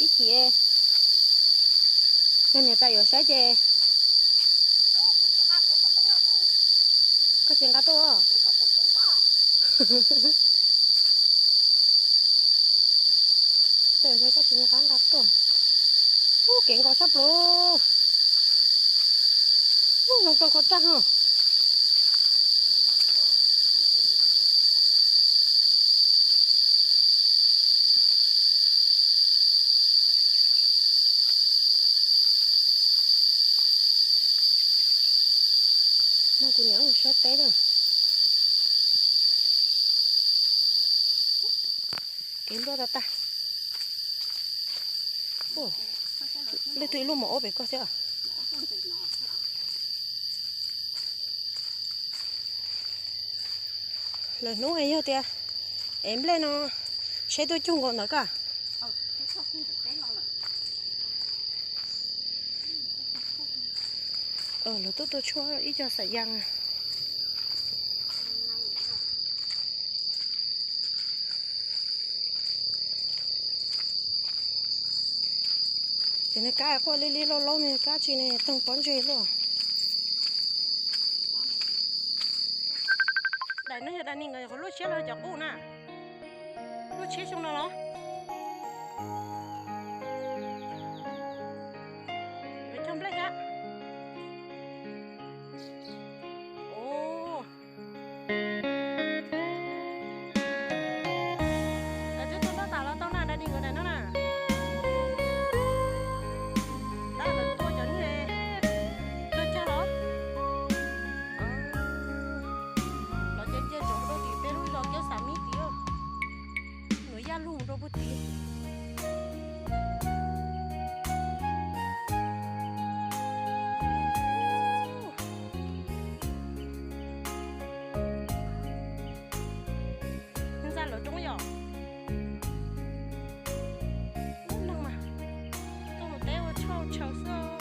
Ib chim, yog niam tais yuav saib ces koj tsis nqa tuaj. Koj tsis nqa nqa tuaj. Ub, kev nkos sab pluav. Ub, zoo rau khau raj ho. No kuv niam mus saib teb na. Kev nplooj tag tag. Leej twg ib lub mos ob pem koj thiab. Lwm hnub yog tias ev nplej no, seb tuaj cug nkaus ntawd koj. Lawv tuaj tua tshuaj ib co xaim yas. Ces niag kab quaj li li loj loj, niag kab tsis ne toog pob ntseg luaj. Daim no yog daim ni nkawd qhov lub tshiab los cov qub na? Lub tshiab xyoo no los? Yuav cog nplej thiab. Ua, lawv twb tua nroj tas los tau na, daim ni nkawd daim no na. Tab lawv tua cov niag cog cag los. Los ces cia tsov rau tim peb lub zos kiab xav mib tid. Nws yaj lug rau puag tid. Ntxa lawv roob yom. Ub, neeg mas tuaj mus teb ua tshauj tshaws xwb.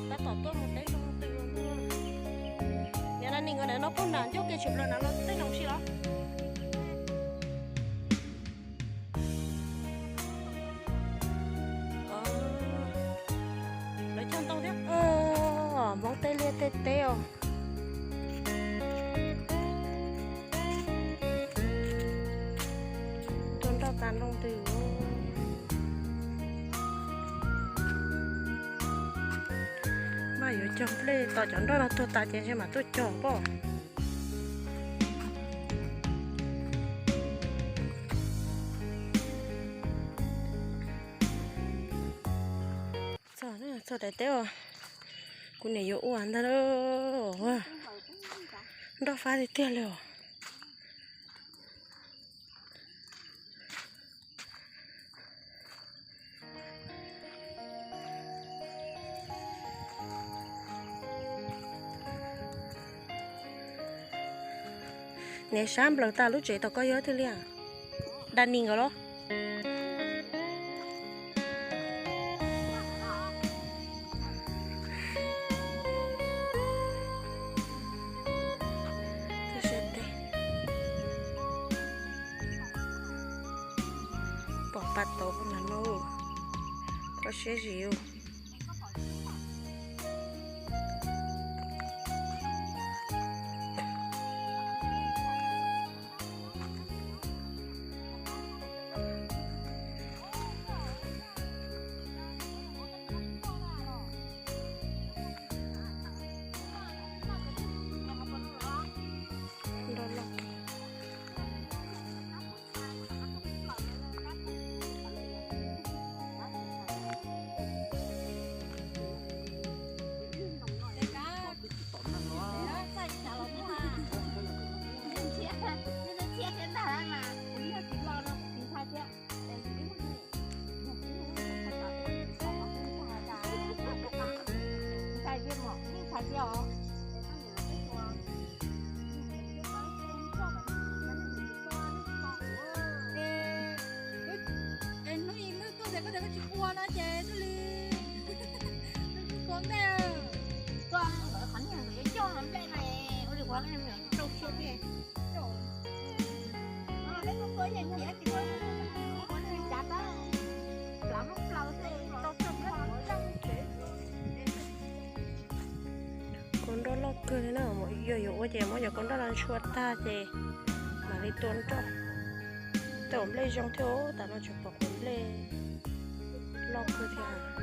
Tab tom tuaj mus teb zoo twg. Niam, daim ni nkawd daim no puag nram ncauj ke tshwm plaws nram no tej no si los? Lawv cog ntau thiab. Hmoob tej liaj tej teb os. Tua nroj tas nroo ntws. Mas yuav cog nplej tos cov nroj no tuag tas ces ntshe mam tuaj cog pob. Txog daim teb os, kuv niam yuav ua ntag lauj. Nroj fab tiag tiag li os. Niam, sab nplaws tas lub tsev tom koj yog twg li? Dani nkawd los? Pom pas tauv no, koj siab zim. Es hnub ib lwb tuaj tias koj tias koj tsis ua no ces twb li kua ntej. Koj qhov niag nkawd yuav coj nplej no, ua li qhov rau siab tiag. Kua nroj loj kawg li na, yog yuav ua ces muab cov kua nroj no ntshua tag ces mam li tua nroj. Tej uas nplej zoo thiab, tas no tseem pom quav nplej loj kawg thiab. Nrad.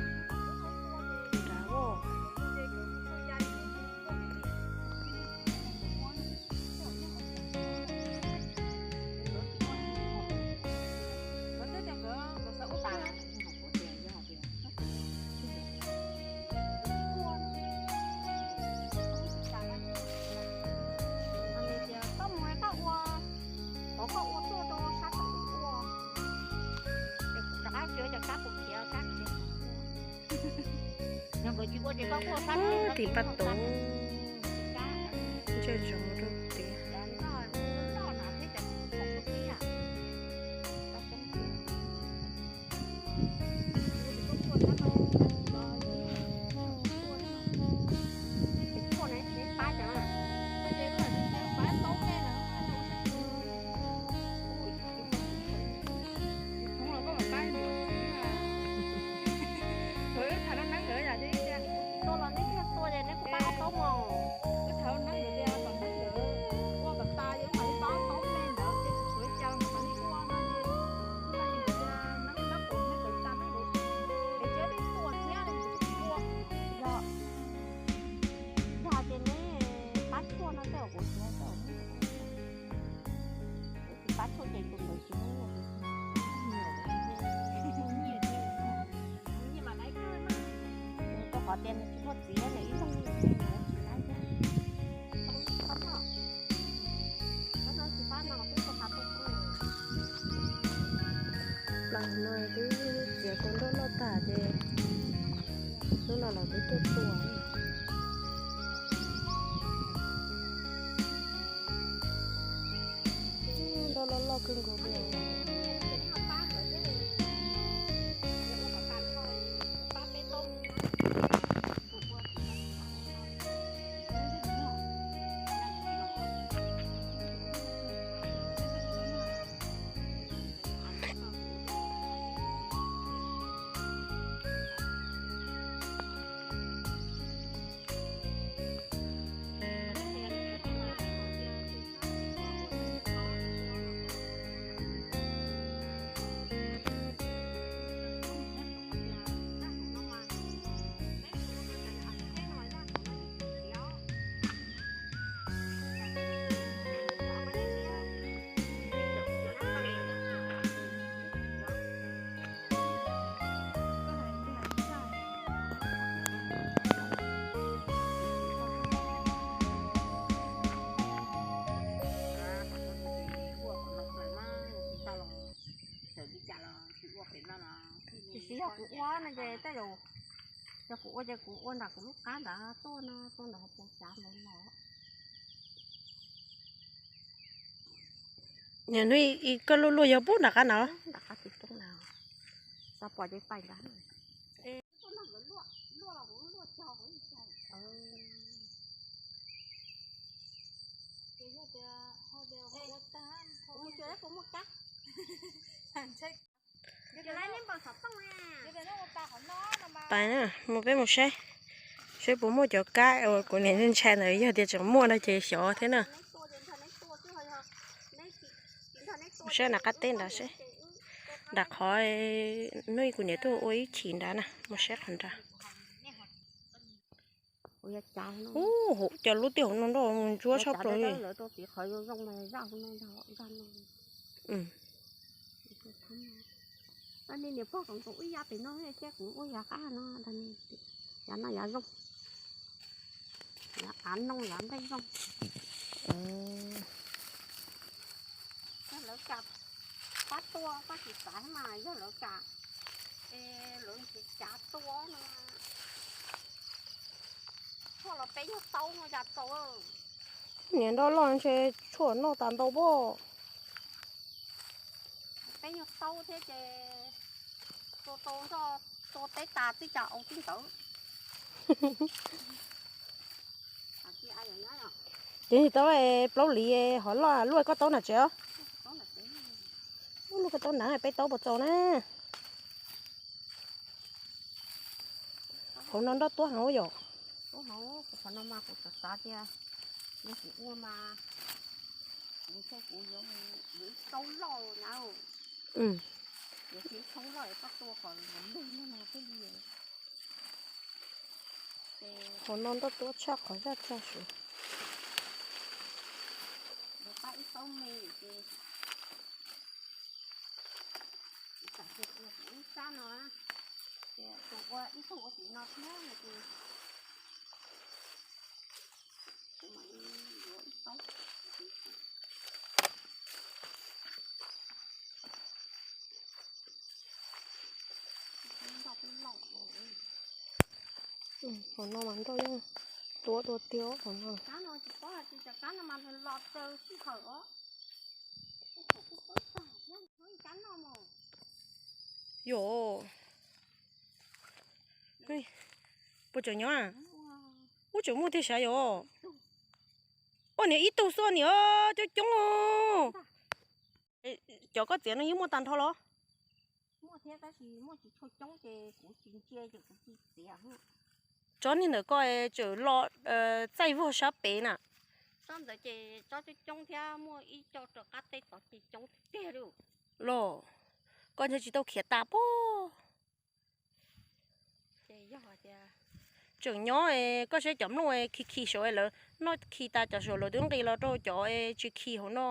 Tim paj tod, ntsej zog rau tiag. Tua los neb thiaj tua ces neb kuj pab ob taub mog. Wb tham hauv neeb ntawd tias kom neeb ntawd ua kom tas ces wb mam li pab ob taub me ntawd ces tshuav cas mam li ua no ces, ua li ntawd tias neeb dab qus neb tawv tas neeb ntawd, es cia neb tua thiab li ua. Yog, yog tias neb pab tshuaj no tej zaum kuv tsis, kuv tsis pab tshuaj ces tus ntawd tsis muaj nyiaj. Rau qhov tias nws tsis muaj txiv, nws ib leeg li nws tsis laib thiab. Plaws no twb txiav kua nroj loj tag ces hnub no los twb tuaj tua. Nroj loj loj kawg nkaus li. Tiam sis yog kuv ua no ces tej zaum, yog kuv ua ces kuv ua nram kuv lub qab nrad tuaj no, tuaj nram hauv paus xyav ntawd los. Niam hnub ib koj luaj luaj yog pub nram qab no. Nram qab tsis poob na. Xav pom ces pais nrad. Pais na, mus peb mus saib, saib puas muaj cov kab uas kuv niam ntshai ntawd, yog tias tseem muaj no ces xyov thiab na. Mus saib nram qab teb nrad seb, nram qhov hnub kuv niam tuaj ua ib chim nrad na, mus saib qhov nrad. Ub, cov lub tiaj hauv no nroj mus ntsuab tshaj plaws li. Yav no yav zoo, yav av noog yav nplej zoo. Yog lawv kam pab tua koj tsis xav mas yog lawv kam, lawv tsis cav tua no. Tshuaj los peb nyuag tau no cas txaus. Niam nroj loj ntshe tshuaj noj tas ntau pob. Peb nyuag tau thiab ces tua tau nroj, tua teb tas tib cas au tib ntawd. Ces tau plaub li hov loj luaj koj taub nram tsev os. Lub ko taub nrad peb taub puas txaus na. Hauv no nroj tuab heev yom. Tuab heev, qhov no mas kuv xav xav tias yog kuv ua mas kuv ntshe kuv yuav, yuav ib taub loj na. Yuav siv ib tshoob loj es koj tua kom luag lug no thiaj li. Ces hauv no nroj tuab tshaj qhov zaj tshaj su. Yuav pab ib taub me ces tam sis ua kuv ib sab no, ces tus ua ib tug ua tim no thiab no ces kuv mam li yuav ib taub. Qhov no mas nroj yeej tuab dua tiag qhov no. Yom, puas tseem nyob? Ub, tseem muaj tiag sav yom. Ua niam ib tug xwb niam, coob coob. Cov koj txiav no yeej muaj tag nrho los? Tsob niag ntawm koj tseem los txaij vog sab pem na. Los, koj ntshe tsis tau khiav tas pob. Tseem nyob, koj saib cov nplooj khi khi saud lawv noj khi tas cov saud lawv twb nqis los rau cov tsis khi hauv no.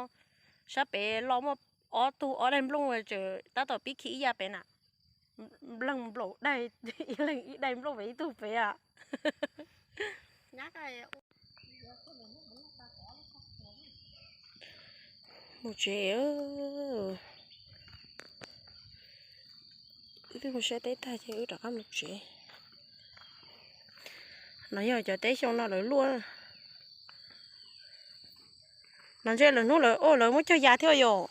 Sab pem los muaj ob tug ob daig nplooj tseem tab tom pib khi ib yam pem na. Npleeg nplaum daig, ib leeg ib daig nplooj pem ib tug pem a. Mus tsev. Wb twb mus saib teb tag ces wb rov qab mus tsev. No yog cov teb xyoo no lawv luaj. No ntshe lawv hnub lawv, o, lawv muab cog ya thiab yom.